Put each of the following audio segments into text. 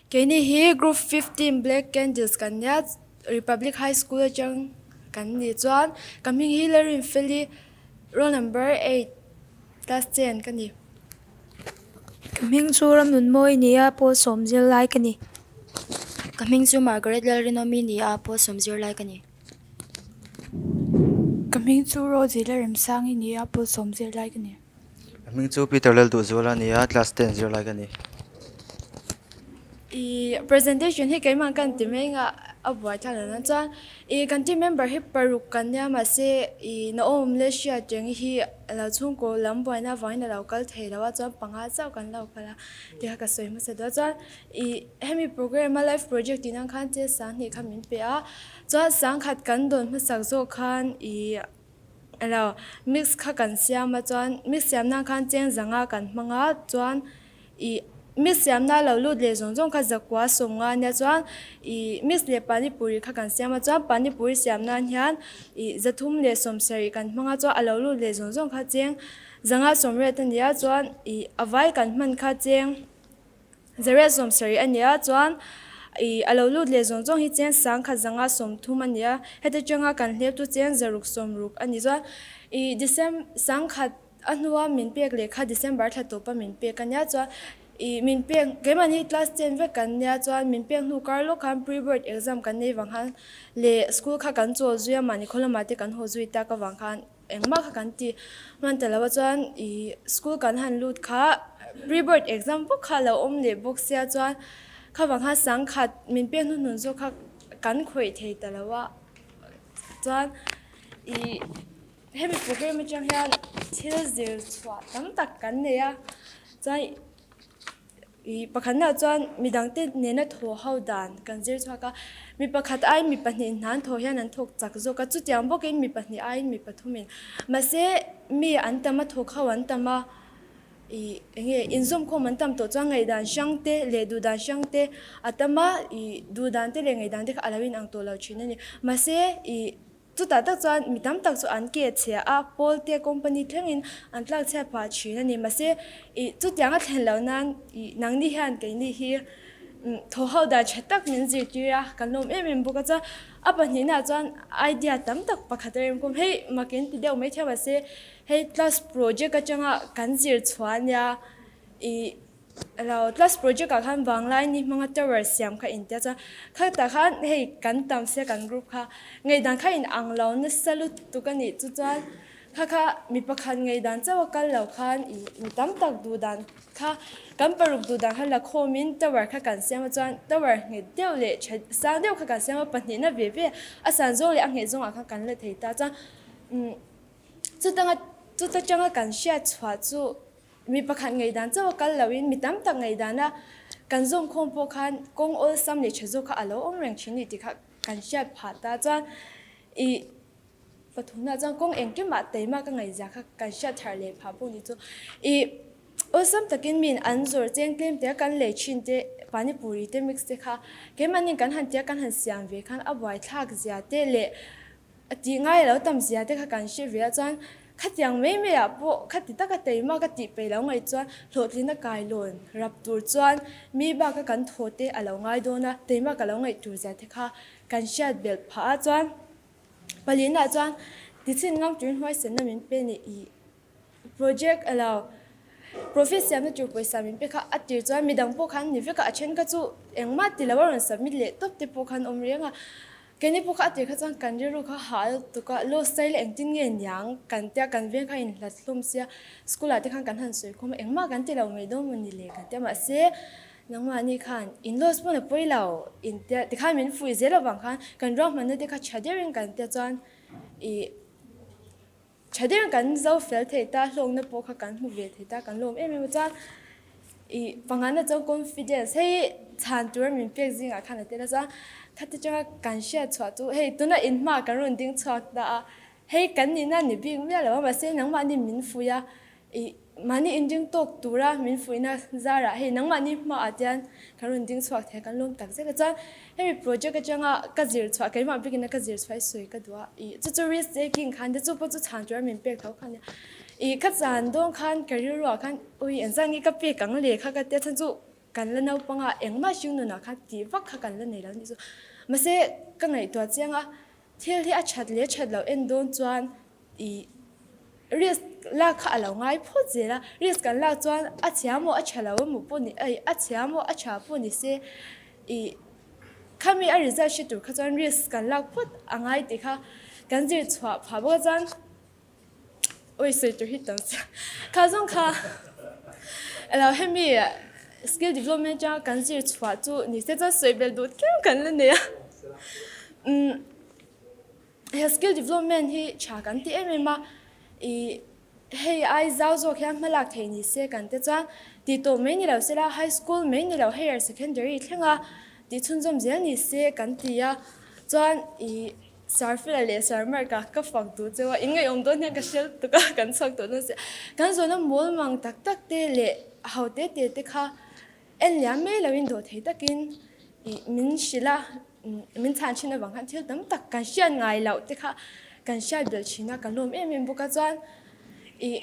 Keini hi Group 15 Black Candles kan nia, Republic High School atang kan ni chuan ka hming hi Lalrinfeli, roll number 8, class 10 ka ni. Ka hming chu Ramnunmawi ni a, pawl sawm zir lai ka ni. Ka hming chu Margaret Lalrinawmi ni a, pawl sawm zir lai ka ni. Ka hming chu Rosie Lalremsangi ni a, pawl sawm zir lai ka ni. Ka hming chu Peter Lalduhzuala a ni a, class 10 zirlai ka ni. I presentation hi keimah kan ti mai anga a buai thlak lo nan chuan i kan team member hi paruk kan nia mahse i Naom leh Hriatrengi hi a lo chhungkaw lam buaina avangin a lo kal thei lo a chuan panga chauh kan lo kal a tih kha ka sawi hmasa duh a chuan i hemi program a life project tih nan khan che sanghnih kha min pe a chuan sangkhat kan dawn hmasak zawk khan i Alo, mix kha kan siam a chuan mix siam nan khan cheng zanga kan hmang a chuan ih mix siam na lo lut leh zawng zawng kha zakua sawm nga ania chuan ih mix leh panipuri kha kan siam a chuan panipuri siam nan hian ih zathum leh sawm sarih kan hmang a chuan a lo lut leh zawng zawng kha cheng zanga sawm riat ania chuan ih a vai kan hman kha cheng. Zariat sawmsarih a nia chuan ih a lo lut leh zawng zawng hi cheng sangkhat zanga sawmthum a nia, heti atanga kan hlep chu cheng zaruk sawmruk a ni chuan ih Decem sangkhat a hnua min pek leh kha December thla tawpa min pek a nia chuan ih min pek keimahni class ten vek kan nia chuan min pek hnu kar lawk khan pre board exam kan nei vang khan leh school kha kan chawl zui a mahni khaw lamah te kan haw zui tak avang khan. Engmah kha kan ti hman ta lo a chuan ih school kan han lut kha pre board exam bawk kha a lo awm leh bawk sia chuan kha vang khan sangkhat min pek hnuhnun zawk kha kan khawih thei ta lo a chuan ih hemi program atang hian thil zir chhuah tam tak kan nei a chuan. Ih pakhatnaah chuan midangte nena thaw ho dan kan zir chhuak a, mi pakhat aiin mi pahnih hnan thaw hian an thawk chak zawk a, chutiang bawkin mi pahnih aiin mi pathumin. Mahse, mi an tam a, thawk ho an tam a, ih eng nge inzawmkhawm an tam tawh chuan ngaihdan hrang te leh duhdan hrang te a tam a, ih duhdan te leh ngaihdan te kha a lo inang tawh lo thin a ni. Mahse, ih. Chutah tak chuan mi tam tak chu an ke chhia a, pawl te company thlengin an tlak chhiat phah thin a ni. Mahse, ih chutiang a thlen loh nan ih nangni hian keini hi thaw ho dan tha tak min zirtir a, kan lawm em em bawk a. Chuan a pahnihnaah chuan idea tam tak pakhat a remkhawm. Hei makin ti deuh mai thei mahse hei class project atanga kan zir chhuah a nia ih Alo class project ah khan vanglai ni hmanga tower siam kha in tia chuan khatah khan hei kan tam sia kan group kha ngaihdan kha in ang lo nasa lutuk a nih chu chuan kha kha mi pakhat ngaihdan chauh a kal lo khan ih mi tam tak duh dan kha kan paruk duh dan kha la khawm in tower kha kan siam a chuan tower nghet deuh leh tha sang deuh kha kan siam a pahnihna ve ve a san zawng leh a nghet zawngah khan kan la thei ta chuan umm chutanga chuta tanga kan hriat chhuah chu. Mi pakhat ngaihdan chauh a kal loin mi tam tak ngaihdana kan zawmkhawm pawh khan kawng awlsam leh tha zawk kha a lo awm reng thin ni tih kha kan hriat phah ta chuan ih pathumna chuan kawng engkimah teima ka ngaihzia kha kan hriat thar leh phah bawk ni chu ih awlsam takin min an zawrh cheng tlem te kan lei thin te panipuri te mix te kha keimahni kan han tia kan han siam ve khan a buaithlak zia te leh A tih ngai lo tam zia te kha kan hre ve a chuan khatiang mai mai ah pawh khati taka teima ka tih peih lo ngaih chuan hlawhtlina kai lawn rap tur chuan mi baka kan thaw te a lo ngai dawn a, teima ka lo ngaih tur zia te kha kan hriat belh phah a chuan palina chuan tichhin ngam turin huaisenna min pe ni ih. Project a lo profit siamna tur pawisa min pe kha a tir chuan midang pawh khan ni vek a, a then kha chu engmah ti lo a rawn submit leh tawp te pawh khan awm reng a, keini pawh kha a tir kha chuan kan rilru kha ha lutuk a, loss style engtin nge niang kan tia kan veng kha inhlat hlawm sia school ah te khan kan han sawi khawm a engmah kan ti lo mai dawn maw ni le kan tia mahse nangmahni khan in loss pawn a pawi lo in tia tikhan min fuih zel avang khan kan ruahmanna te kha tha deuhin kan tia chuan ih. Tha deuhin kan zo fel thei ta, hlawkna pawh kha kan hmu ve thei ta, kan lawm em em a chuan ih pangana chuan confidence hei chhan tura min pek zingah khan a tel a chuan khati tanga kan hriat chhuah chu hei tuna in hmaah kan rawn ding chhuak ta a, hei kan nihna ni bik miah lo a mahse nangmahni min fuih a ih Mahni inring tawk tura min fuihna zarah hei nangmahni hmaah tian kan rawn ding chhuak thei a, kan lawm tak zet a. Chuan hemi project atanga ka zir chhuah, keimah bikin a ka zir chhuah i sawi ka duh a, ih chu chu risk taking khan te chu pawh chu chhan tura min pek tho kha nia. Ih ka chan dawn khan ka rilruah khan ui engzah nge ka pek ang le kha ka tia chhan chu. kan la naupang a, engmah hring nunah khan tih vak kha kan la nei lo anih chu. Mahse ka ngaihtuah chiang a, thil hi a that leh that loh en dawn chuan ih risk lak kha a lo ngai phawt zel a, risk kan lak chuan a chhia maw a tha lo emaw pawh ni aih a chhia maw a tha pawh ni se ih khami a result hre tur kha chuan risk kan lak phawt a ngai tih kha kan zir chhuah phah bawk a chuan. Ui sawi tur hi tam chiah. Kha zawng kha alo hemi skill development atanga kan zir chhuah chu ni se chuan sawi belh duh tlem kan la nei a. Umm he skill development hi tha kan ti em em a, ih hei ai zau zawk hian hma lak theih ni se kan te chuan tih tawh mai ni lo sela high school mai ni lo higher secondary thlenga tih chhunzawm zel ni se kan ti a, chuan ih Sir Fela leh Sir Mark-a ka fak duh cheu a, in ngaihawm dawn hian ka hriat tuk a, kan chhuak tawh dawn si. Kan zawhna mawl mang tak tak te leh ho te te te kha en liam mai loin dawh thei takin ih min hrilh a, min chhan thin avang khan thil tam tak kan hriat ngai loh te kha kan hriat belh thin a, ka lawm em em bawk a. Chuan ih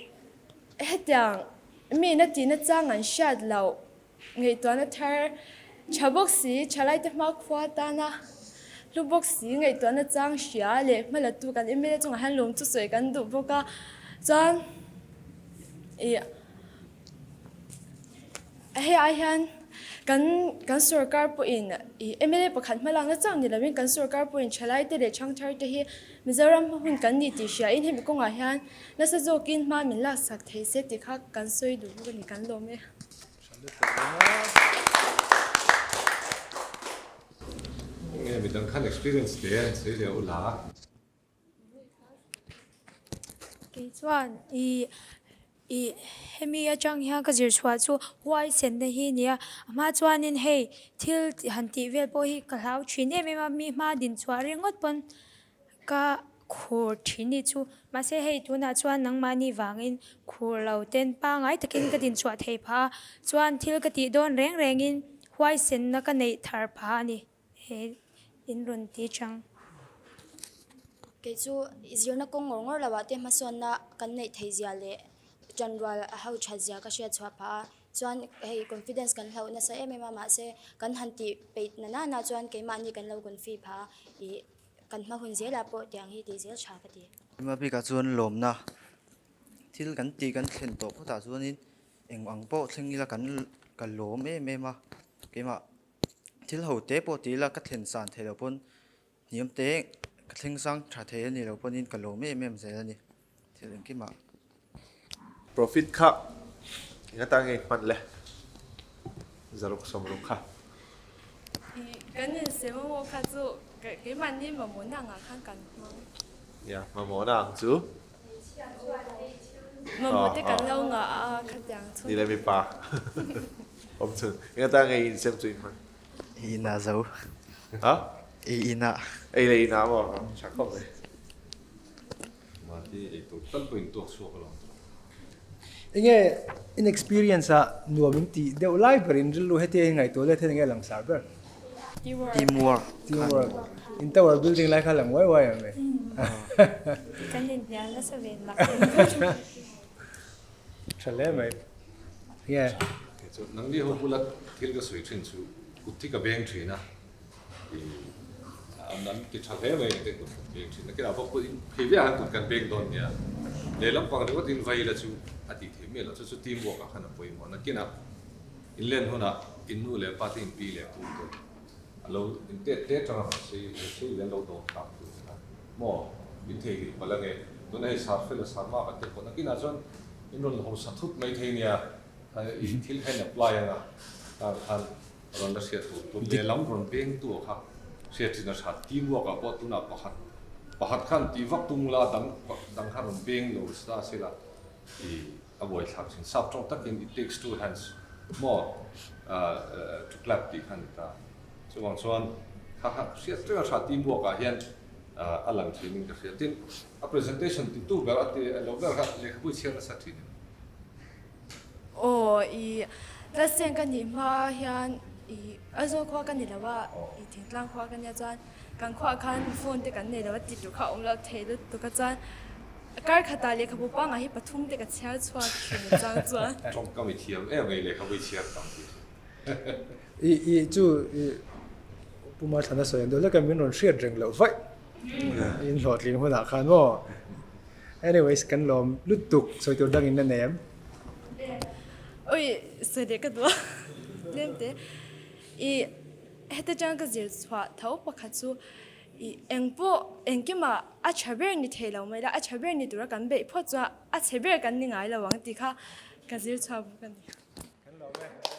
hetiang mi na tihna chang an hriat loh Ngaihtuahna thar tha bawk si, thalaite hmakhua tana hlu bawk si, ngaihtuahna chang hria leh hmalatu kan MLA chungah hian lawm chu sawi kan duh bawk a. Chuan ih hei ai hian kan kan sorkar pawhin ih MLA pakhat hmalakna chauh ni lovin kan sorkar pawhin thalaite leh thangthar te hi Mizoram hma hun kan ni tih hriain hemi kawngah hian nasa zawkin hma min laksak thei se tih kha kan sawi duh bawk a ni kan lawm e. Nge midang khan experience te an sawi leh ula. Kei chuan i i hemi atang hian ka zir chhuah chu huaisenna hi a ni a, a hma chuanin hei thil han tih vel pawh hi ka hlau thin em em a, mi hma din chhuah ringawt pawn Ka khur thin ni chu. Mahse hei tunah chuan nangmahni vangin khur lo ten pangai takin ka dinchhuah thei phah a, chuan thil ka tih dawn reng rengin huaisenna ka neih thar phah a ni he in rawn ti chang. Kei chu zirna kawng ngawr ngawr loah te hmasawnna kan neih theih zia leh ṭanrual a ho ṭhat zia ka hriat chhuah phah a, chuan hei confidence kan hlauh nasa em em a mahse kan han tih peih na nana chuan keimahni kan lo confi phah a ih. Kan hma hun zelah pawh tiang hi tih zel tha ka ti. Hma bikah chuan lawmna thil kan tih kan thlen tawh phawtah chuanin eng ang pawh thleng ila kan ka lawm em em a, keimah thil ho te pawh ti ila ka thlen san theih loh pawn hniam te ka thleng sang tha thei a nih loh pawhin ka lawm em em zel a ni thil engkimah. Profit kha eng atan nge hman le? Zaruk sawmruk kha. Kan insem a maw kha chu keimahni mamawhna angah khan kan hmang. Nia, mamawhna ang chu. Mamawh te kan lo ngah a khatiang chhung. Ni le mipa awm chhun. Eng atan nge insem chu in hman? I inah zo. Ha? I inah. Ei leh inah maw? Tha khawp mai. Mahni ei tur tal pawh in tuak chhuak alawm tawh. Enge in experience ah nuam in tih deuh lai ber in rilru hetia in ngaihtuah let hian enge langsar ber? Teamwork. Teamwork. In tower building lai kha lang uai uai ang e. Kan inhnial nasa ve mak. Tha hle mai. Enge? Nangni ho bula thil ka sawi thin chu kut hi ka beng thin a. An ti tha hle mai te kut kan beng thin a, kila bawk pawhin phei viah han kut kan beng dawn nia, lehlam pang ringawt in vai la chu a tih theih miah loh chu chu team work ah khan a pawimawh nakinah in len hunah in nu leh pa te in pi leh pu te a lo in tet te tanga han sei sei leh an lo dawm tak tur kha maw in theihnghilh palh ange tuna hei sar fel a sar mak an te pawh nakinah chuan in rawn hausa thut mai thei nia thil kha in apply anga tah khan Rawn la hriat tur tur lehlam rawn peng tu kha hriat thin a tha. Teamwork ah pawh tunah pakhat pakhat khan tih vak tum la dang dang kha rawn peng lo sa sela i a buaithlak thin. Sap tawng takin it takes two hands maw to clap tih kha a ni ta. Chuvang chuan kha kha hriat reng a tha teamwork ah hian a lang thin in ka hria. Tin, a presentation ti tu ber a ti lo ber kha lehkhabu chhiar nasa thin em? Aw i Lalseng ka nih hma hian i Aizawl khua ka ni lo a, i Thingtlang khua ka nia chuan kan khuaah khan phone te kan nei lo a tih tur kha a awm lo thei lutuk a chuan kar khatah lehkhabu pangah hi pathum te ka chhiar chhuak thin chang chuan. Tawngkam i thiam em mai lehkhabu i chhiar tam tih chu. I i chu i Pu Marthana sawi ang deuh hlek a min rawn hriat reng loh vaih in hlawhtling hunah khan maw. Anyways kan lawm lutuk sawi tur dangin a nei em? Oi sawi leh ka duh a tlem te. I heta tang ka zir chhuah tho pakhat chu i eng pawh engkimah a tha ber ni thei lo mai la a tha ber ni tura kan beih phawt chuan a chhe ber kan ni ngai lo ang tih kha ka zir chhuah bawk a ni. Kan lawm e.